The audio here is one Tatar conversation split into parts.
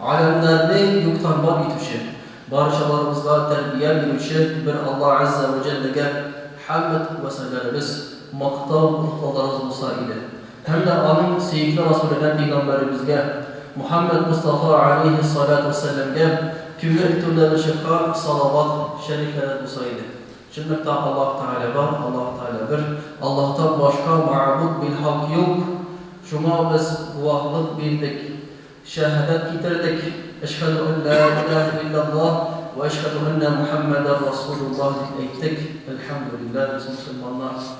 Галәмнәрне юктан бар итүче, барчаларыбызга тәрбия бирүче бер Алла Аззә вә Җәлләгә хәмд вә сәләребез, мактау, котлауларыбыз булса иде. Һәм дә Аның сөекле Расүленә пәйгамбәребезгә, Мөхәммәд Мостафа галәйһиссаләтү вәссәламгә күңел түрдән чыккан салават шәрифләре булса иде. Чынлыкта Аллаһ Тәгалә бар, Аллаһ Тәгалә бер, Аллаһтан башка мәгъбүд билхак юк, шуңа без гуаһлык бирдек, шәһадәт китердек, Әшһәдү ән лә иләһә илляллаһ вә әшһәдү әннә Мухәммәдәр Расулуллаһ дип әйттек, әлхәмдүлилләһ, без мөселманнар.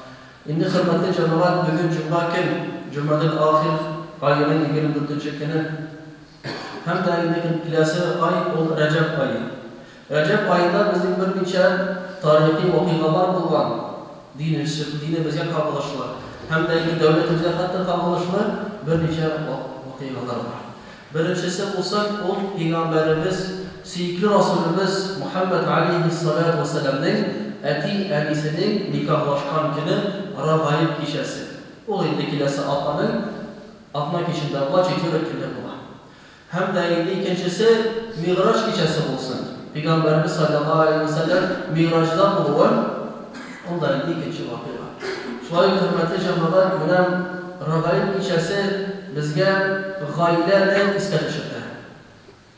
Инде, хөрмәтле җәмәгать, бүген җомга көн, җомәдел ахир аеның 24 нче көне. Һәм дә инде киләсе ай ул Рәҗәб ае. Рәҗәб аенда безнең берничә тарихи вакыйгалар булган, динебезгә кагылышлы һәм дә инде дәүләтебезгә хәтта кагылышлы берничә вакыйгалар бар. Беренчесе булсын, ул пәйгамбәребез, сөекле Расүлебез Мөхәммәд галәйһиссаләтү вәссәламнең әти-әнисенең никахлашкан көне, Рагаиб кичәсе. Ул инде киләсе атнаның Атна кичендә була, четверг көне була. Һәм дә инде икенчесе Мигъраҗ кичәсе булсын. Пәйгамбәребез салләллаһу галәйһи вә сәлләм Мигъраҗда булуы, ул да инде икенче вакыйга. Шулай ук, хөрмәтле җәмәгать, менә Рәгаиб кичәсе безгә гаиләне искә төшертә.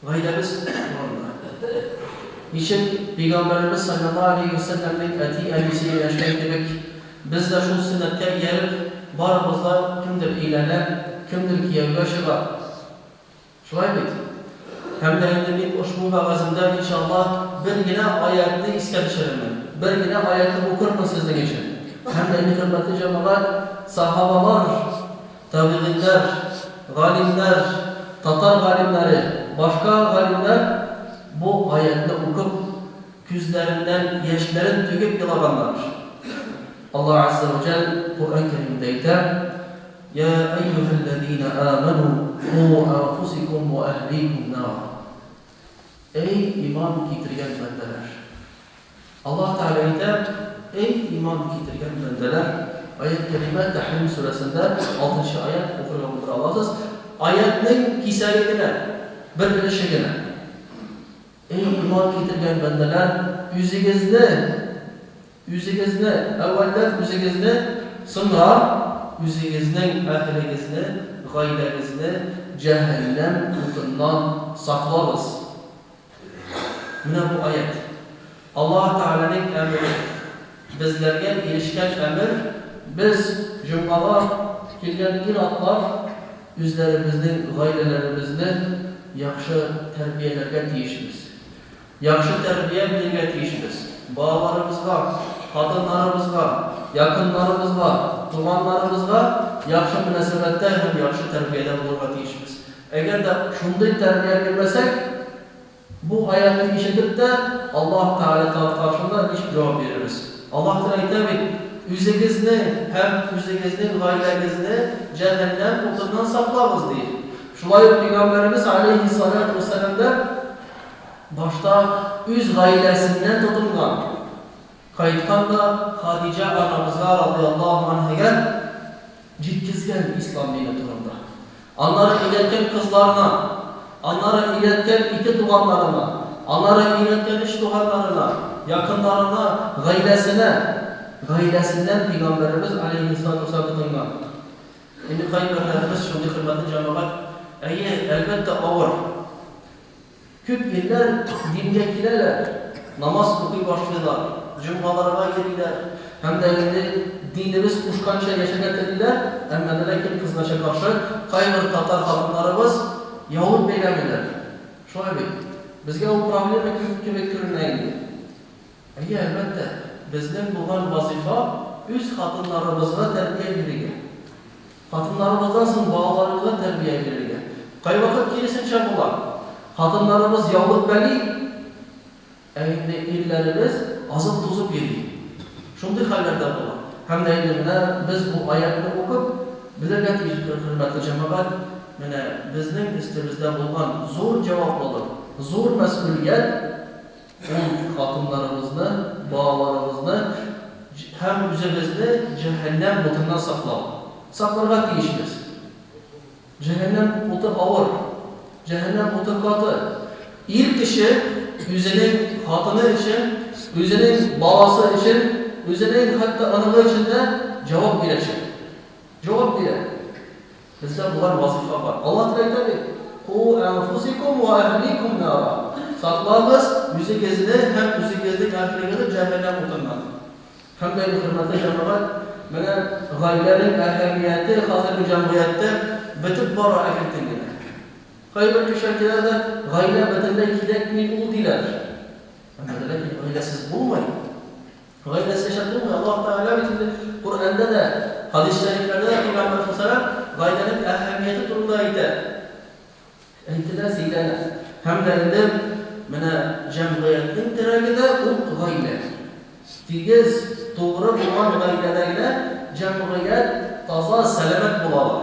Гаиләбез турында. Ничек Пәйгамбәребез салләллаһу галәйһи вә сәлләмнең әти-әнисе өйләнешкән кебек, без дә шул сөннәткә ияреп, барыбыз да кемдер өйләнә, кемдер кияүгә чыга. Шулай бит? Һәм дә инде мин ошбу вәгаземдә, иншаллаһ, бер генә аятьне искә төшерермен, бер генә аятьне укырмын сезнең өчен. Һәм дә инде, хөрмәтле җәмәгать, сахабалар, Табигыйләр, галимнәр, татар галимнәре, башка галимнәр бу аятьне укып, күзләреннән яшьләрен түгеп елаганнар. Аллаһ Аззә вә Җәл Коръән Кәримдә әйтә, Йә әййүһәлләзинә амәнү ку әнфусикум вә әһликум нара. Әй иман китергән бәндәләр! Аллаһ Тәгалә әйтә, Әй иман китергән бәндәләр! Аять кәримә Тәхрим сүрәсендә, алтынчы аять, укырга булдыра аласыз. Аятьнең кисәге генә, бер өлеше генә. Әй иман китергән бәндәләр, үзегезне, үзегезне, әүвәлдән үзегезне, соңра үзегезнең әһелегезне, гаиләгезне җәһәннәм утыннан саклагыз. Менә бу аять. Аллаһ Тәгаләнең әмере. Безләргә ирешкән әмер, без, җомгага килгән ир-атлар, үзләребезнең гаиләләребезне яхшы тәрбияләргә тиешбез. Яхшы тәрбия бирергә тиешбез. Балаларыбызга, хатыннарыбызга, якыннарыбызга, туганнарыбызга яхшы мөнәсәбәттә һәм яхшы тәрбиядә булырга тиешбез. Әгәр дә шундый тәрбия бирмәсәк, бу аятьне ишетеп тә, Аллаһ Тәгалә каршында ничек җавап бирербез? Аллаһ Тәгалә әйтә бит, Үзегезне һәм үзегезнең гаиләгезне җәһәннәм утыннан саклагыз, ди. Шулай ук Пәйгамбәребез аләйһиссалату вәссәлам да башта үз гаиләсеннән тотынган. Кайткан да Хадиҗә анабызга радыяллаһу анһәгә җиткезгән ислам дине турында. Аннары өйрәткән кызларына, аннары өйрәткән ике туганнарына, аннары өйрәткән өч туганнарына, якыннарына, гаиләсенә. Гаиләсеннән пәйгамбәребез аләйһиссалату вәссәлам тотынган. Инде кайберләребез шундый хөрмәтле җәмәгать, әйе, әлбәттә, авыр. Күп ирләр дингә киләләр, намаз укый башлыйлар, җомгаларга йөриләр һәм дә инде динебез кушканча яшәргә телиләр, әмма дә ләкин, кызгача каршы, кайбер татар хатыннарыбыз яулык бәйләмиләр. Шулай бит? Безгә ул проблема кебек күренә инде. Әйе, әлбәттә, безнең булган вазыйфа, үз хатыннарыбызга тәрбия бирергә. Хатыннарыбыздан соң балаларыбызга тәрбия бирергә. Кайвакыт киресенчә була. Хатыннарыбыз яулык бәли, ә инде ирләребез азып-тузып йөри. Шундый хәлләр дә була. Һәм дә инде менә без бу аятьне укып, белергә тиеш, хөрмәтле җәмәгать, менә безнең өстебездә булган зур җаваплылык, зур мәсьүлият, Ул хатыннарыбызны, балаларыбызны һәм үзебезне җәһәннәм утыннан саклау. Сакларга тиешбез. Җәһәннәм уты авыр. Җәһәннәм уты каты. Ир кеше үзенең хатыны өчен, үзенең баласы өчен, үзенең хәтта оныгы өчен дә җавап бирәчәк. Җавап бирә. Бездә болар вазыйфа бар. Аллаһ Тәгалә әйтә бит, Ку әнфусикум ва әһликум нара. Саклагыз үзегезне һәм үзегезнең әһлегезне җәһәннәм утыннан. Һәм дә инде, хөрмәтле җәмәгать, менә гаиләнең әһәмияте хәзерге җәмгыятьтә бетеп бара әкертен генә. Кайбер кешеләр килә дә, гаилә бөтенләй кирәкми ул, диләр. Әмма дә ләкин гаиләсез булмый. Гаиләсез яшәп булмый. Аллаһ Тәгалә бит инде Коръәндә дә, хәдис-шәрифләрдә дә Пәйгамбәр саллаллаһу галәйһи ва сәлләм гаиләнең әһәмияте турында әйтә. Әйтелә, сөйләнә. Һәм дә инде менә җәмгыятьнең терәге дә ул гаилә. Тигез, тугры булган гаиләдә генә җәмгыять таза, сәламәт була ала.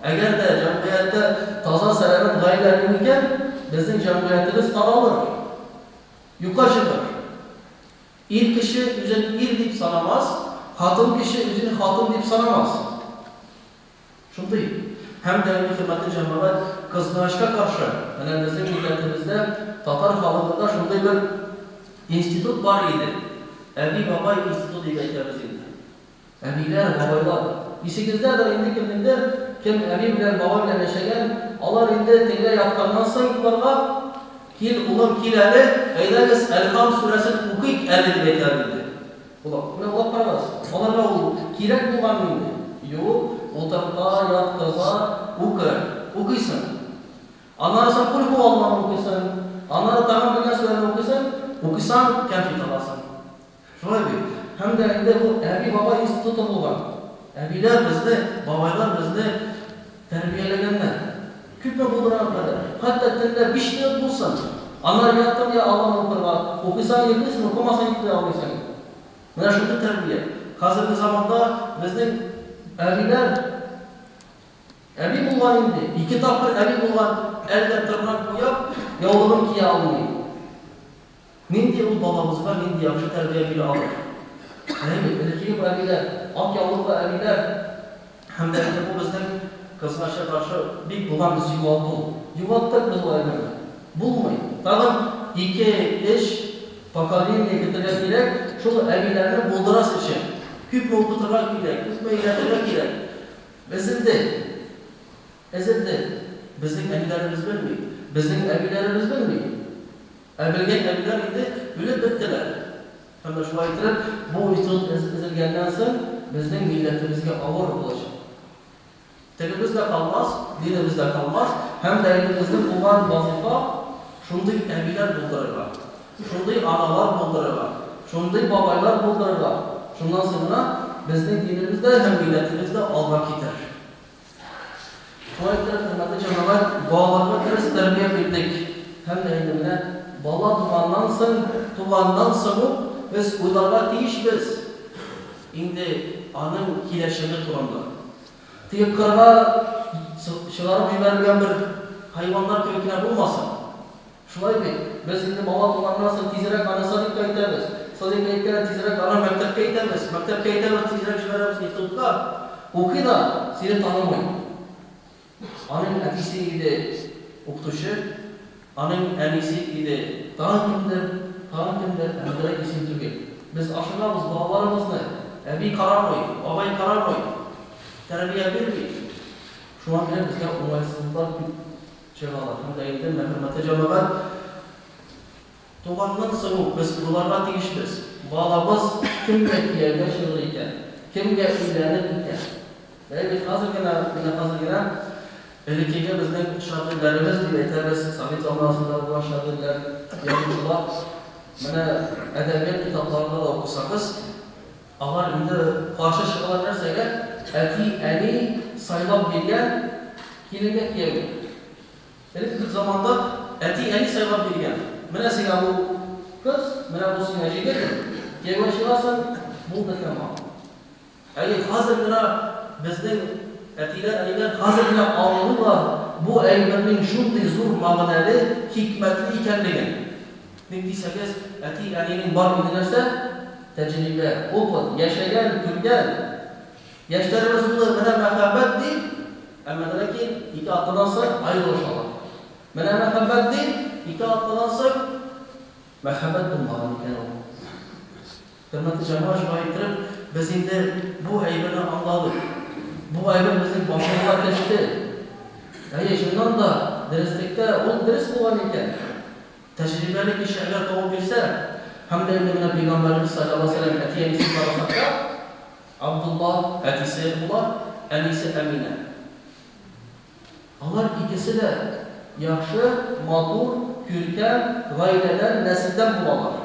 Әгәр дә җәмгыятьтә таза, сәламәт гаилә юк икән, безнең җәмгыятебез таралыр, юкка чыгыр. Ир кеше үзен ир дип санамас, хатын кеше үзен хатын дип санамас. Шундый. Һәм дә инде, хөрмәтле җәмәгать, кызганычка каршы, менә безнең милләтебездә, татар халыгында шундый бер институт бар иде. Әби-бабай институты дип әйтәбез инде. Әбиләр, бабайлар. Исегездәдер инде кемнеңдер, кем әби белән бабай белән яшәгән, алар инде тегеләй ятканнан соң йокларга, Кил, улым, кил әле, әйдәгез, Әлхам сүрәсен укыйк әле, дип әйтәләр инде. Улак. Менә улап карагыз. Аларга ул кирәк булганмы инде? Юк. Утырта, яткыза, укы. Укыйсың. Аннары соң Куль һу Алланы укыйсың. Аннары тагын белгән сүрәне укыйсың. Укысаң, кәнфит аласың. Шулай бит. Һәм дә инде бу әби-бабай институты булган. Әбиләр безне, бабайлар безне тәрбияләгәннәр. Күпме булдырган кадәр. Хәтта төнлә 5 минут булсын. Аннары яттың я Алланы укырга. Укыйсаң йоклыйсың, укымасаң йоклый алмыйсың. Менә шундый тәрбия. Хәзерге заманда безнең әбиләр әби булган инде, ике тапкыр әби булган, әле дә тырнак буяп, яулыгын кия алмый. Нинди ул балабызга нинди яхшы тәрбия бирә алыр? Әйе бит, элеккеге бу әбиләр, ак яулыклы әбиләр һәм дә инде бу безнең кызгача каршы бик булган югалту. Югалттык без ул әйберне. Булмый. Тагын ике, өч поколение көтәргә кирәк, шул әбиләрне булдырас өчен. Күпме укытырга кирәк, күпме өйрәтергә кирәк. Өзелде. Өзелде. Безнең әниләребез белми. Безнең әбиләребез белми. Ә белгән әбиләр инде үлеп беттеләр. Һәм дә шулай иттереп, бу институт өзелгәннән соң, безнең милләтебезгә авыр булачак. Телебез дә калмас, динебез дә калмас, һәм дә инде безнең булган вазыйфа, шундый әбиләр булдырырга, шундый аналар булдырырга, шундый бабайлар булдырырга, шуннан соң гына безнең динебез дә һәм милләтебез дә алга китәр. Шулай итеп, хөрмәтле җәмәгать, балаларга дөрес тәрбия бирдек. Һәм дә инде менә бала туганнан соң, туганнан соң ук без уйларга тиешбез инде аның киләчәге турында. Теге кырга чыгарып җибәрелгән бер хайваннар кебек кенә булмасын. Шулай бит, без инде бала туганнан соң тизрәк аны садикка илтәбез, садикка илткәндә тизрәк аны мәктәпкә илтәбез, мәктәпкә илтәбез, тизрәк җибәрәбез институтка. Укый да, сине танымый. Аның әтисе иде укытучы, аның әнисе иде тагын кемдер, тагын кемдер, ә мөдәрәк исем түгел. Без ашыгабыз балаларыбызны, әби карамый, бабай карамый, тәрбия бирми. Шуңа күрә безгә уңайсызлыклар күп. Чыгалар. Һәм дә инде, менә, хөрмәтле җәмәгать, туганнан соң ук без уйларга тиешбез, балабыз кемгә кияүгә чыгыр икән, кемгә өйләнер икән? Әйе бит, хәзер генә, менә хәзер генә элеккеге безнең шагыйрьләребез дип әйтәбез, совет заманасында булган шагыйрьләр, язучылар, менә әдәбият китапларында да укысагыз, алар инде каршы чыгалар нәрсәгә? Әти-әни сайлап биргән киленгә кияүгә. Элек бит заманда әти-әни сайлап биргән. Менә сиңа бу кыз, менә бу сиңа җегет, кияүгә чыгасың, булды тәмам. Әйе, хәзер генә безнең әтиләр, әниләр хәзер генә аңлыйлар бу әйбернең шундый зур мәгънәле, хикмәтле икәнлеген. Ник дисәгез, әти-әнинең бар инде нәрсә? Тәҗрибә, опыт, яшәгән, күргән. Яшьләребез улы, менә мәхәббәт дип, әмма дә ләкин ике атнадан соң аерылышалар. Менә мәхәббәт ди, ике атнадан соң мәхәббәт булмаган икән ул. Хөрмәтле җәмәгать, шулай иттереп, без инде бу әйберне аңладык. Бу әйбер безнең башыбызга төште. Әйе, чыннан да, дөреслектә ул дөрес булган икән. Тәҗрибәле кеше әгәр табып бирсә, һәм дә инде менә пәйгамбәребез салләллаһу галәйһи ва сәлләм әти-әнисен карасак та, Абдулла әтисе була, әнисе Әминә. Алар икесе дә яхшы, матур, күркәм гаиләдән, нәселдән булалар.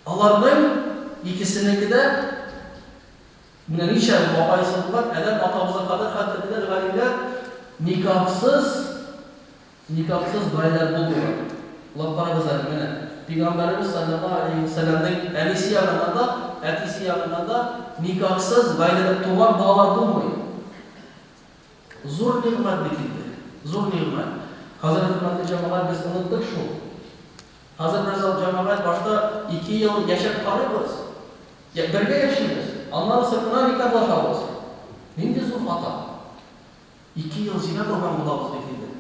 Аларның икесенеке дә менә ничә бабайсы булган, Адәм атабызга кадәр хәтта диләр галимнәр, никахсыз, никахсыз гаиләләр булмыйлар. Уйлап карагыз әле, менә Пәйгамбәребез салләллаһу галәйһи вә сәлләмнең әнисе ягыннан да, әтисе ягыннан да никахсыз гаиләдә туган балалар булмый. Зур нигъмәт бит инде, зур нигъмәт. Хәзер, хөрмәтле җәмәгать, без оныттык шул. Хәзер без ул җәмәгать башта ике ел яшәп карыйбыз, я бергә яшибез, аннары соң гына никахлашабыз. Нинди зур хата! Ике ел зина кылган булабыз бит инде.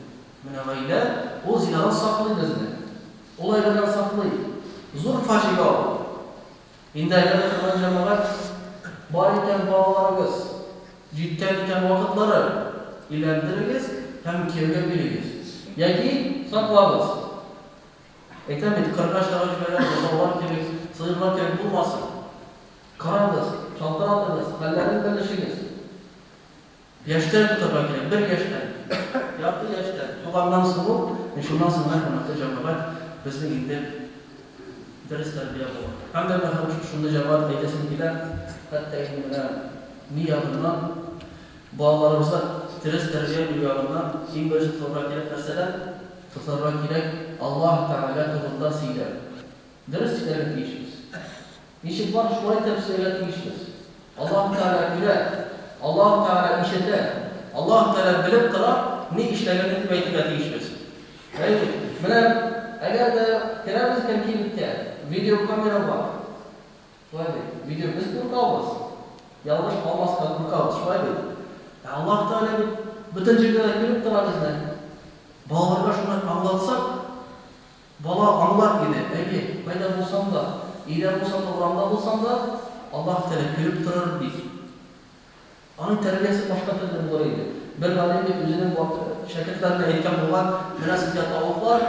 Менә гаилә, ул зинадан саклый безне. Ул әйбердән саклый. Зур фаҗига ул. Инде әгәр дә хөрмәтле җәмәгать, бар икән балаларыгыз, җиткән икән вакытлары, өйләндерегез һәм кияүгә бирегез. Яки саклагыз. Әйтәм бит, кырга чыгарып җибәргән бозаулар кебек, сыерлар кебек булмасын. Карагыз, шалтыратыгыз, хәлләрен белешегез. Яшьтән тотарга кирәк, бер яшьтән, ярты яшьтән, туганнан соң ук, менә шуннан соң гына, хөрмәтле җәмәгать, безнең инде дөрес тәрбия була. Һәм дә менә шундый җәмәгать әйтәсем килә, хәтта инде менә ни ягыннан, балаларыбызга дөрес тәрбия бирү ягыннан иң беренче тотарга кирәк нәрсәдән? Тотарга кирәк Аллаһ Тәгалә турында сөйләү. Дөрес сөйләргә тиешбез. Ничек бар, шулай итеп сөйләргә тиешбез. Аллаһ Тәгалә күрә, Аллаһ Тәгалә ишетә, Аллаһ Тәгалә белеп тора, ни эшләгәнне дип әйтергә тиешбез. Әйе бит? Менә әгәр дә керәбез икән кибеткә, видеокамера бар. Шулай бит? Видео без куркабыз. Ялгыш калмаска куркабыз, шулай бит? Ә Аллаһ Тәгалә бит бөтен җирдә дә күреп тора безне. Балаларга шуны аңлатсак, Бала аңлар иде, әйе, кайда булсам да, өйдә булсам да, урамда булсам да, Аллаһ Тәгалә күреп торыр бит. Аның тәрбиясе башка төрле булыр иде. Бер галим бит үзенең шәкертләренә әйткән булган, менә сезгә тавыклар,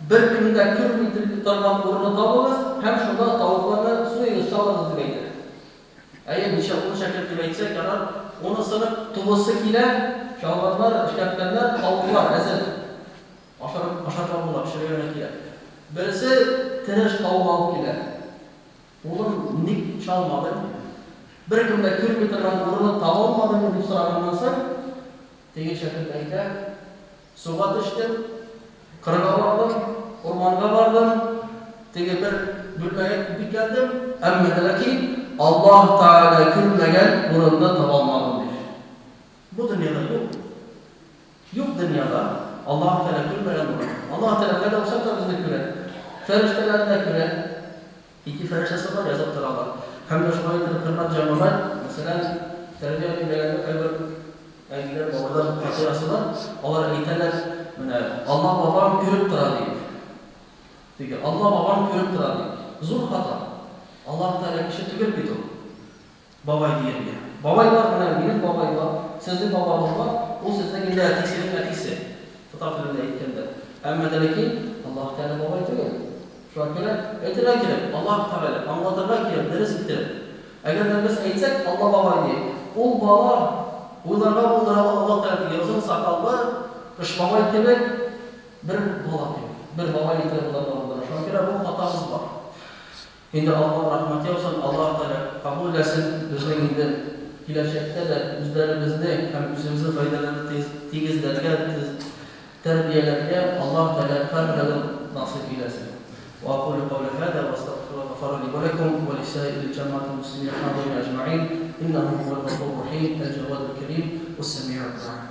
беркем дә күрми торган урынны табыгыз һәм шунда тавыкларны суегыз, чалыгыз, дип әйтә. Әйе, ничә ун шәкерт дип әйтсәк, ярар, унысының тугызы килә, чалганнар, эшкәрткәннәр, тавыклар әзер. Ашар, ашарга була, пешерергә генә кирәк. Берсе тырыш тавык алып килә. Улым, ник чалмадың? Беркем дә күрми торган урынны таба алмадыңмы, дип сораганнан соң, теге шәкерт әйтә, Суга төштем, кырга бардым, урманга бардым, теге бер бүлмәгә бикләндем, әмма дә ләкин Аллаһ Тәгалә күрмәгән урынны таба алмадым, ди. Бу дөньяда юк. Юк дөньяда Аллаһ Тәгалә күрмәгән урын. Аллаһ Тәгалә кайда булсак та безне күрә. Фәрештәләрне дә күрә. Ике фәрештәсе бар, язып торалар. Һәм дә шулай итеп, хөрмәт җәмәгать, мәсәлән, тәрбия бирмәгәндә кайбер әниләр, бабайлар хатирасы бар. Алар әйтәләр, менә Алла бабам күреп тора дип. Теге Алла бабам күреп тора дип. Зур хата. Аллаһ Тәгалә кеше түгел бит ул. Бабай дияргә. Бабай бар, менә минем бабай бар, сезнең бабагыз бар, ул сезнең инде әтисенең әтисе, татар телендә әйткәндә. Әмма дә ләкин Аллаһ Тәгалә бабай түгел. Шуңа күрә әйтергә кирәк, Аллаһ Тәгалә, аңлатырга кирәк, дөрес итеп. Әгәр дә без әйтсәк, Алла бабай дип, ул бала уйларга булдыра ала, Аллаһ Тәгалә теге озын сакаллы, Кыш бабай кебек бер бала кебек, бер бабай итеп уйларга булдыра. Шуңа күрә бу хатабыз бар. Инде Аллаһ рәхмәте яусын, Аллаһ Тәгалә кабул итсен, безнең инде киләчәктә дә үзләребезне һәм үзебезнең гаиләләрне тигезләргә, тәрбияләргә Аллаһ Тәгалә һәрберебезгә насыйп иләсен. Ва акулю каули һаза ва астагфируллаһ гафара ли ва ләкум ва лисаирил җәмәгатил муслимин хадирин әҗмәгыйн, иннәһу һувәл гафурур рахим, әл-җәвадул кәрим, вәс-сәми'уд дуа.